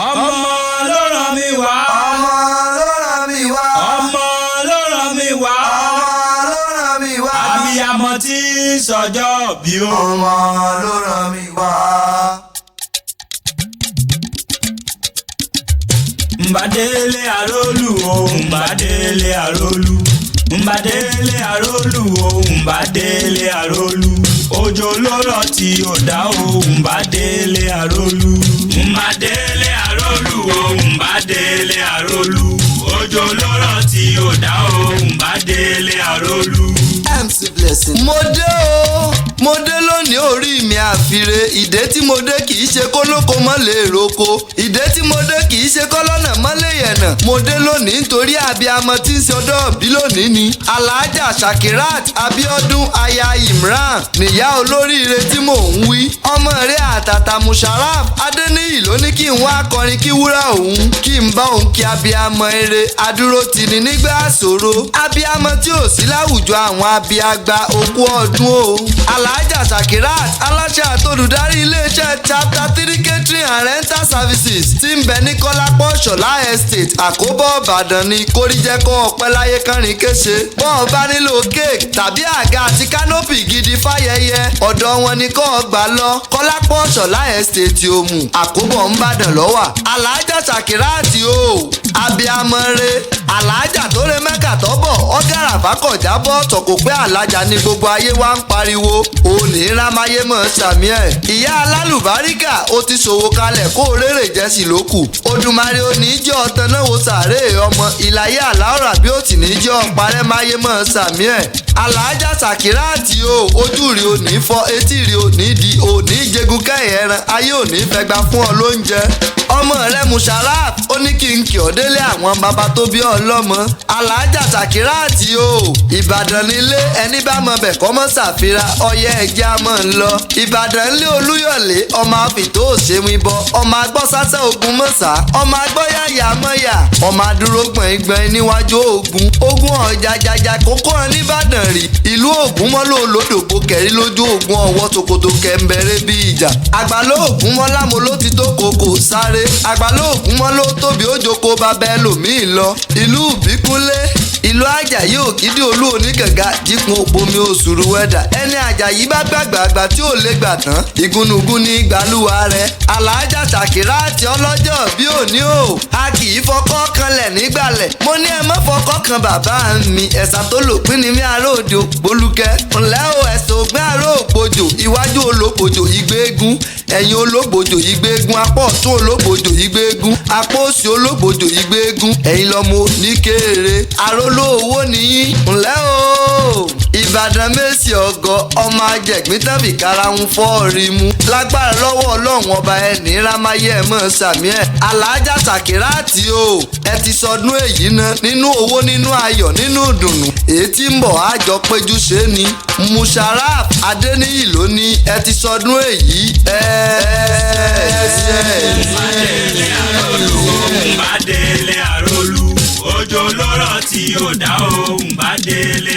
Ọmọ ló ràn mí wá. Ọmọ ló ràn mí wá. Ọmọ ló ràn mí wá. Ọmọ ló ràn mí wá. Abiyamọ tí ń sọjọ́ bí o. Ọmọ ló ràn mí wá. Nbàdélé àrólù o, Nbàdélé àrólù. Nbàdélé àrólù o, Nbàdélé àrólù. Òjò ló rọ̀ tí ò dá o, Nbàdélé àrólù. Nbàdélé àrólù o, Nbàdélé àrólù. Òjò ló rọ̀ tí ò dá o, Nbàdélé àrólù. MC Blessing. Mo dé o, mo dé lónìí, orí mi àfire. Ìdè tí mo dé kì í ṣe kólóko mọ́ lè roko, ìdè tí mo dé kì í ṣe kọ́lọ́nà mọ́ lè yẹ̀nà. Mo dé lónìí nítorí abiyamọ tí ń ṣe ọdọ́ bí lónìí ni Alhaja Shakirat Abiodun aya Imran, níyà olóríire tí mò ń wí. Ọmọ rẹ̀ àtàtà Musharaf Adéníyì ló ní kí n wá kọrin kí wúrà òun, kí n bá òun kí abiyamọ eré adúró tini nígbà ṣòro, abiyamọ tí ò sí láwùjọ àwọn abiagba. Okú ọdún o, Alhaja Shakirat, aláṣẹ àtolùdarí iléeṣẹ́ Chapter Three Catering and Rental Services tí ń bẹ ní Kọ́lápọ̀ Ṣọlá Estate, Àkóbọ̀, Ìbàdàn ní kóríjẹ́kọ́ ọ̀pẹ́ láyé kánrin kése. Bọ́ọ̀ bá nílò cake tàbí àga àti canopy gidi fáyẹyẹ, ọ̀dọ̀ wọn ni kọ́ ọ gbà lọ. Kọ́lápọ̀ Ṣọlá Estate, Òmù, Àkóbọ̀, Ńbàdàn lọ́wà. Alhaja Shakirat o, abiamọ re, Alhaja tó re Mẹ́kà tọ́bọ̀ ọ̀gáràfà kọjá bọ́ tọ̀kọ̀ pé alájà ní gbogbo ayé wa ń pariwo òní rámáyé mọ̀ sàmí ẹ̀. Ìyá alálùbáríkà, ó ti ṣòwò kalẹ̀ kó o rérè jẹ́sì lókù. Odùmarè òní jẹ́ ọ̀tàn náà wo sàárè ọmọ ìlàyé àláòrà bí ó sì ní jẹ́ ọ̀parẹ́ máyé mọ̀ sàmí ẹ̀. Alhaja Shakirat o, ojú rí òní fọ́, etí rí òní di òní jẹgun kẹ́yìn ẹran ayé òní fẹgba fún ọ lóúnjẹ. Ọmọ rẹ Musharaf ó ní kí n kí ọ délé àwọn bàbá tó bí ọlọ́mọ. Alhaja Shakirat o, Ìbàdàn nílé, ẹni bá mọ bẹ̀ kọ́ mọ́ ṣàfihàn ọyẹ ẹ̀jẹ̀ a mọ̀ ń lọ. Ìbàdàn ńlé Olúyọ̀lé, ọmọ àfìtó òṣèwìn bọ, ọmọ agbọ́sásẹ́ ogun mọ̀sá, ọmọ agbọ́yàyà mọ̀yà, ọmọ adúró gbọ̀ngbọ̀n níwájú ogun ogun ọ̀jàjàjà kókó hàn nìbàdàn rí. Ìlú Ògúnmọ́lá olódògbò kẹrí lójú ogun, ọwọ́ ṣòkòtò kẹ̀ǹbẹ̀rẹ̀ bí ìjà. Àgbàlá Ògúnmọ́lá mo ló ti tó koko sáré. Àgbàlá Ògúnmọ́lá ó tóbi, ó jókòó bàbá ẹlòmíì lọ. Ìlú Ìbíkúnlé, ìlú Àjàyí Òkìdí, olú oníkànga jíkun òpomi òṣùrù wẹ́dà. Ẹni Àjàyí bá gbàgbà àgbà tí ò lè gbà tán, ìgúnnugún ní gbàlúwa rẹ̀. Alhaja Shakirat ọlọ́jọ́ bí òní o, a kì í fọkọ́ kanlẹ̀ nígbàlẹ̀. Mo ní ẹ mọ́ fọkọ́ kan bàbá mi. Ẹ̀sà tó lòpin ní mi àròdò gbólúkẹ́ ńlẹ́ o, ẹ̀sà ògbẹ́ àrò ògbójò, iwájú ológbòjò ìgbéégún, ẹ̀yìn ológbòjò ìgbéégún, apá ọ̀tún ológbòjò ìgbéégún, apá òsì ológbòjò ìgbéégún. Ẹ̀yin lọ́mọ ní kéré aróló owó nìyí ńlẹ́ o. Ìbàdàn mẹ́sì ọgọ ọmọ ajẹ̀gbín tàbí karahun fọ́ọ̀rì mu lágbára lọ́wọ́ Ọlọ́run ọba ẹni rámáyé ẹ̀ mọ̀ sàmí ẹ̀. Alhaja Shakirat o, ẹ ti sọdún èyí ná nínú owó, nínú ayọ̀, nínú ìdùnnú. Èyí tí ń bọ̀ àjọ péjú ṣe ni. Musharaf Adéníyì ló ní ẹ ti sọdún èyí ẹ. Nbàdélé àrólù o, Nbàdélé àrólù. Òjò ló rọ̀ tí ò dá o, Nbàdélé.